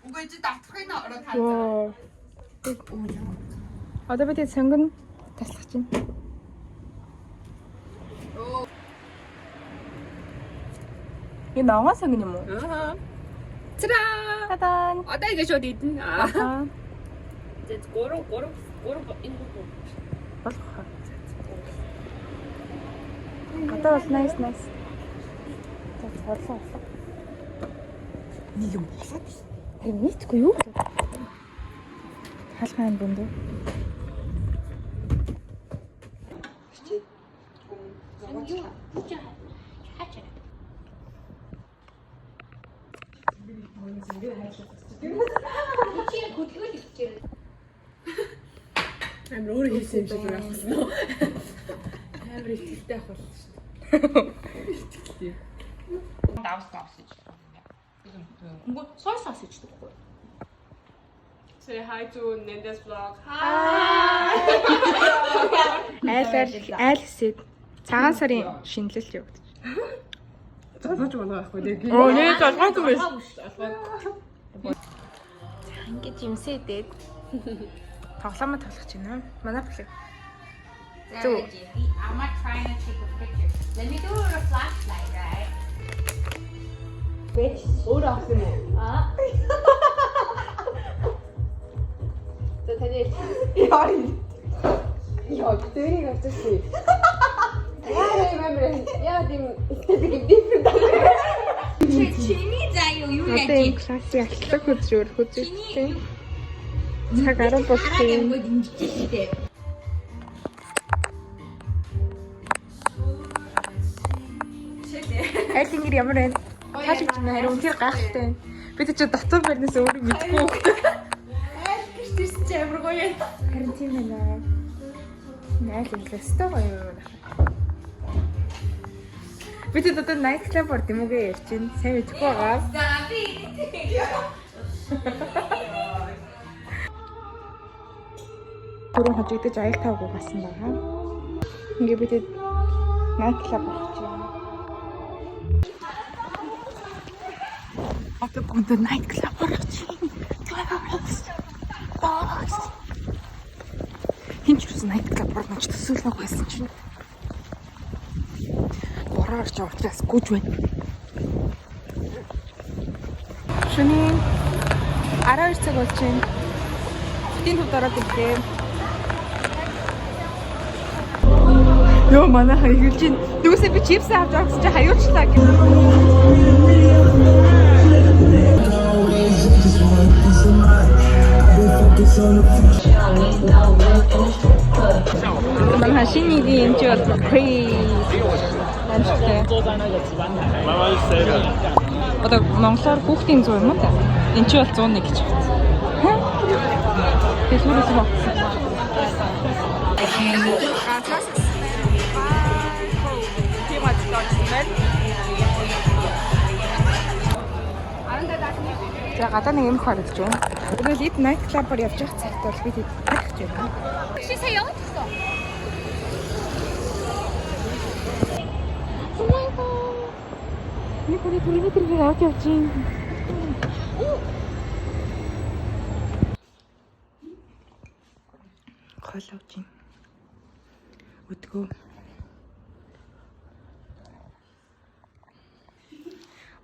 Үгүй чи давтахыг нь ороод хаа. Воо. Одоо бид сонгон таслах чинь. Энэ ногоон сонгон юм уу? Аа. Цараа. Тадан. Одоо ингэ шууд идэнэ. Аа. Аа. За 3 3 3 энэ гоо. Болох хаа. Одоо бол nice nice. За борлоо боллоо. Нэг юм болоод байна. Харин нийтгүй юу? Хаалган бүндүү. Амар өөрөө хийсэн юм шиг байна. Амар ихтэй ах болсон шүү дээ. Ихтэй. Давс давс гэж. Гүн сой сос гэж байхгүй. Say hi to Nenda's vlog. Айл айл айл хэсэг цагаан сарын шинэлэл явагдаж. Залгууч болгоо байхгүй дээ. Оо нэ залгаагүй байсан. За ингэж юмсээ дээд. Тоглоомоо тоглох гэж байна. Манай плей. Зөв. I'm not trying to take a picture. Let me do it with a flashlight, right? Өөрөө авсан юм уу? Аа. За таны яа. Яа, дэрийг авчихсан. Яа, юм амар яа тийм эстетик different. Чиний заа юу юу Одоо энэ классыг ахлах хөзрөөр хөзрөлтэй. Цаг 10 болсон юм. дэмжиж штэ. Айл ингэр ямар байна? Таалагдж байна. Харин үнэхээр гайхалтай байна. Бид чи дотор барьнаас өөрөө мэдгүй хөхтэй. Айл гэрч ирсэн чи амар гоё юм. Харин тийм байна. Айл ингэ өстой гоё юм байна. Бид хэд одоо night club орд юм уу гэж ярьж байна. Сайн мэдэхгүй байгаа. За би Түрүүн хожигдож аял тавгүй басан байгаа. Ингээ бид хэд night club орох гэж байна. Одоо бүгд night club орох гэж байна. Guys. Хин ч юусэн night club орно ч төсөөлөөг байсан чинь. Бороо орж байгаа учраас гүйж байна. Шөнийн 12 цаг болж байна. Хотын төвд ороод ирлээ. Йоо манайха эхэлж байна. Дүүсээ би чипс авч байгаа гэсэн чи хаюулчлаа гэх. Манай шинийн юм чи бол crazy. Амжилттай. Одоо монголоор хүүхдийн 100 юм уу та? Энд чи бол 101 гэж байна. Тэгээ сүрээс багтсан. Ганцаас тийм ажил орсон байна. За гадаа нэг юм харагдаж байна. Тэгвэл эд night club-аар явж явах цагт бол бид тагч байна. Чи сая явуулсан. Oh my god. Нэг хүний түрийний тэргийг авч явж байна. Хол авч байна. Өдгөө.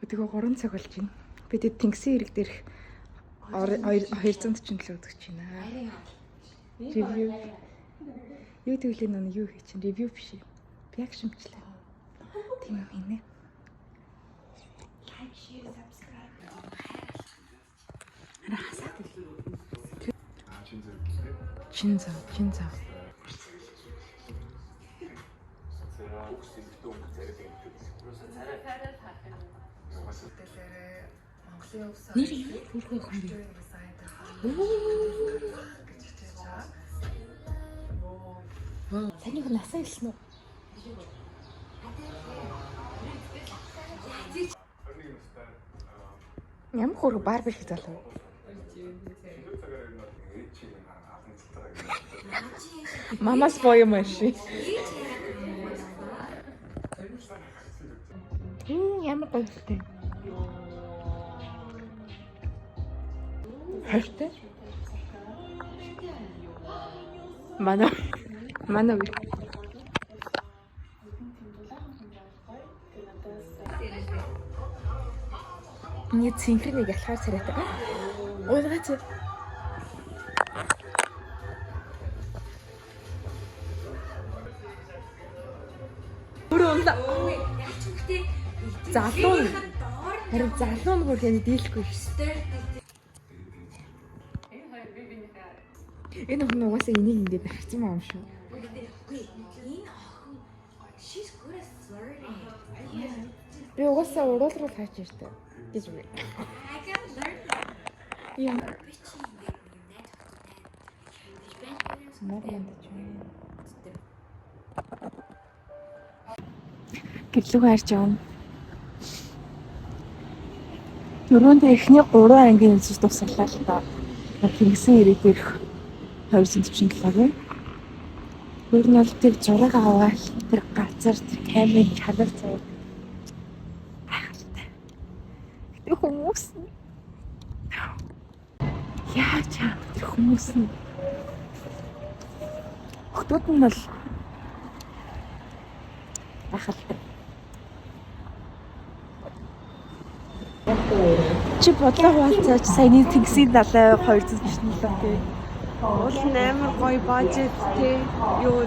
Өдгөө 3 цаг болж байна. Бид тэнгисийн ирэг дээрх 247 өдгөж байна. Ревю. Юу гэвэл нэг юу хий чинь ревю биш ээ. Реакшн бичлээ. Тийм юм хийнэ. Like, share, subscribe. Арай хасаад ил. Чин зав, чин зав. Нэр юу хүрхээ хүн бэ? Таны хүн насаа хэлсэн үү? Ямар хөрөг бар бэрх залуу. Мамас боё маши. Ямар гоёлтой. Хайртай. Манай манай үе. Миний цэнхэр нэг ялахаар царайтай. Уйлгаач. Өөрөө унлаа. Яаж ч үхтэй. Залуу нь. Харин залуу нь бүр тань дийлэхгүй шээ. Энэ охин угаасаа энийг ингээд харсан байгаа юм шүү. Үгүй энэ охин she's good at flirting. Би угаасаа уруулрал хаач иртээ гэж би. I can learn from her. Яа. Би чи ингээд найз охинтой. Муу мандаж байна. Гэрлэг хайрч явна. Өрөөндөө эхний 3 ангийн үзэж дуусгалаа л та. Тэнгисэн ирээд ирэх 247 гэнэ. Ер нь бол тэр зураг аваад тэр газар тэр камерын чанар заяа гайхалтай. Гэтэ хүмүүс нь яаж чам тэр хүмүүс нь Охтууд нь бол гайхалтай. Чи бодлоо хуваалцаач саяны тэнгисийн далай 247 тий. Уул нь амар гоё budget те юу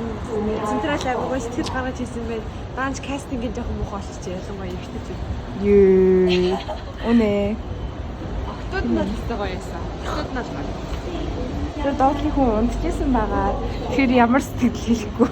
централ агуугаа сэтгэл гаргаж хийсэн байна. Даанч кастинг нь жоохон муухай болчих ялангуяа эмэгтэйчүүд. Юу. Үнэ. Октод нь бол өстой гоё байсан. Октод нь бол гоё. Тэр доотлын хүн унтжсэн байгаа. Тэгэхээр ямар сэтгэл хэлэхгүй.